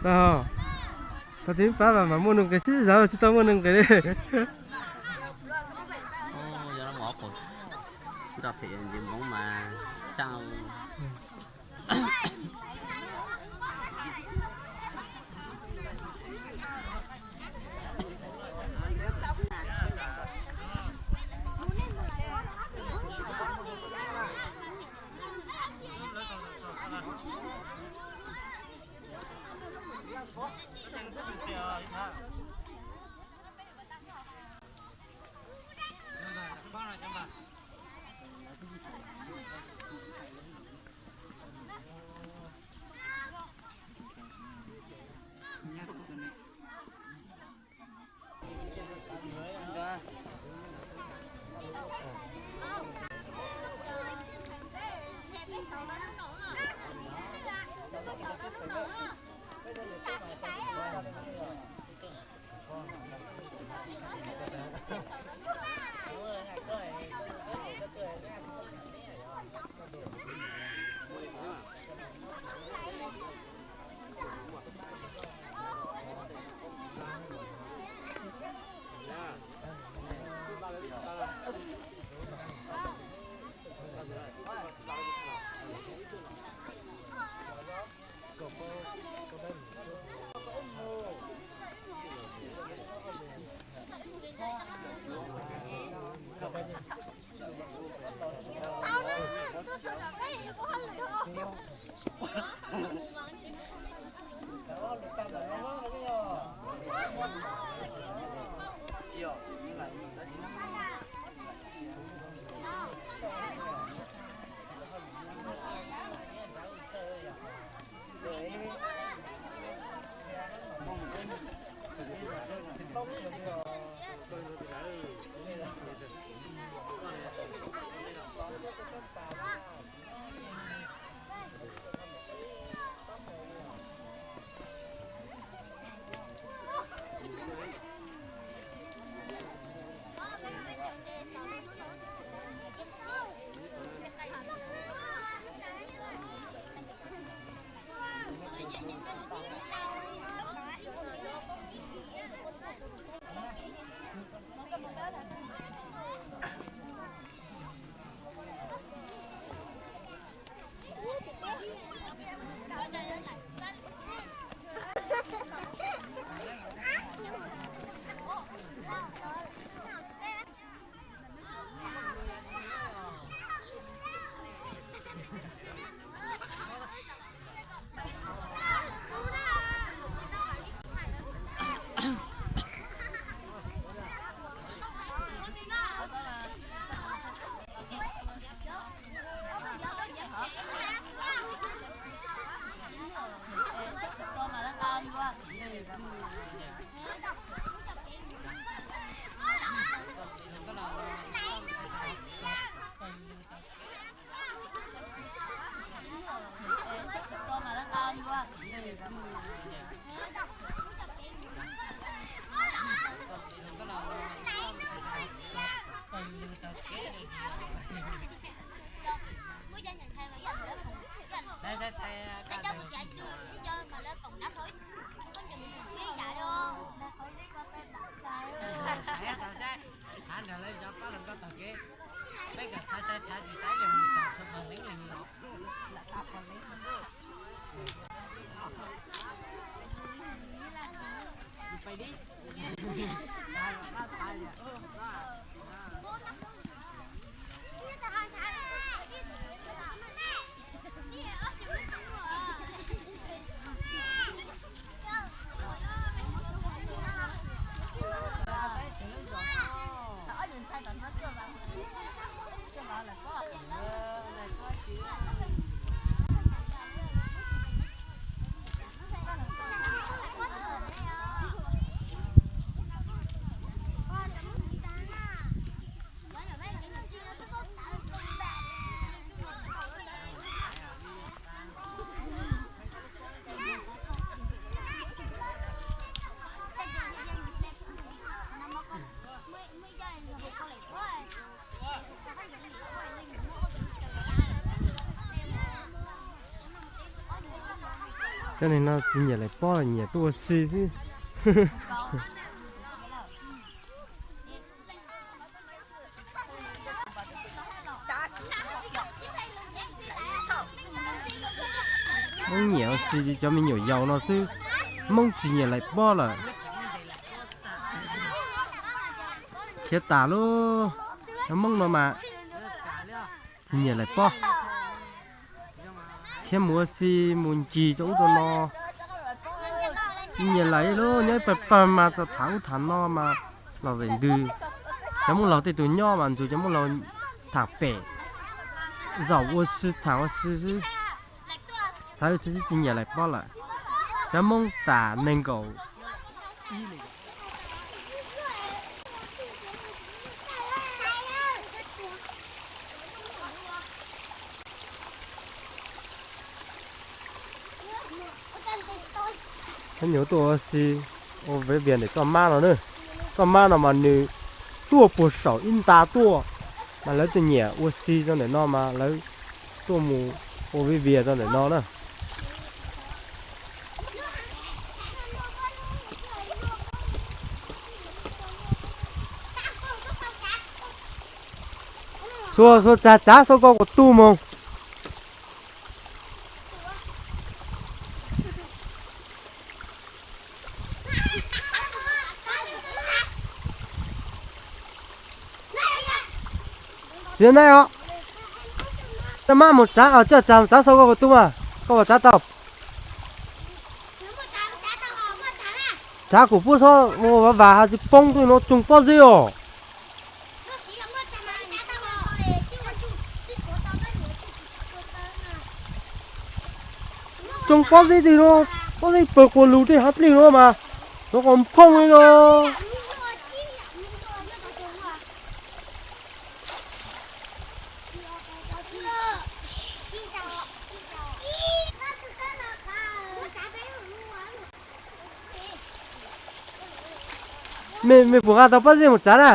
Thaum twg pab mas mam muaj nuj nqis, sib zog tsis tau muaj nuj nqis li. Nrog phem nce npoo mas xyaj. Cov neeg no tsis nyiam laim pob, nyiam tuaj ua si xwb. Hmoob nyiam ua si li cov me nyuam yaus no xwb, Hmoob tsis nyiam laim pob lawm. Khiav tas lub, cov Hmoob no mas tsis nyiam laim pob, khiav mus ua si mus ncig rau ub rau no. Tsis nyiam laim lub, nyob ib pawg pawg mas txawm tham ub tham no mas los zeem ntws. Cov Hmoob laus tej tus nyob mas ntxuav cov Hmoob laus tham pem, zaum ua si tham ua si xwb. Xav xwb tsis nyiam laim pob lawm. Cov Hmoob tas nees nkaum. Cov nyuam tuaj ua si, ua viv vias ntawm txoj mab no na. Txoj mab no mas nws tuaj puag saum ib nta tuaj, mas lawv tuaj nyiam ua si rau ntawm no mas lawv tuaj mus ua viv vias rau ntawm no na. Xuas xuas tsav tsav xau ko kuv tu mus. Tsis nai os. Coj mab mus tsav, coj tsav mus tsav xau ko kuv tu mas, koj puas tsav tau? Tsav kuv pub xob ua vas vas ho tsis poob twg no, tsoo pob zeb os. Tsoo pob zeb twg no, pob zeb pawg quas lug tej hav dlig no mas, rov qos phooj li no. Mej, mej puas nqa tau pob zeb mus tsav na?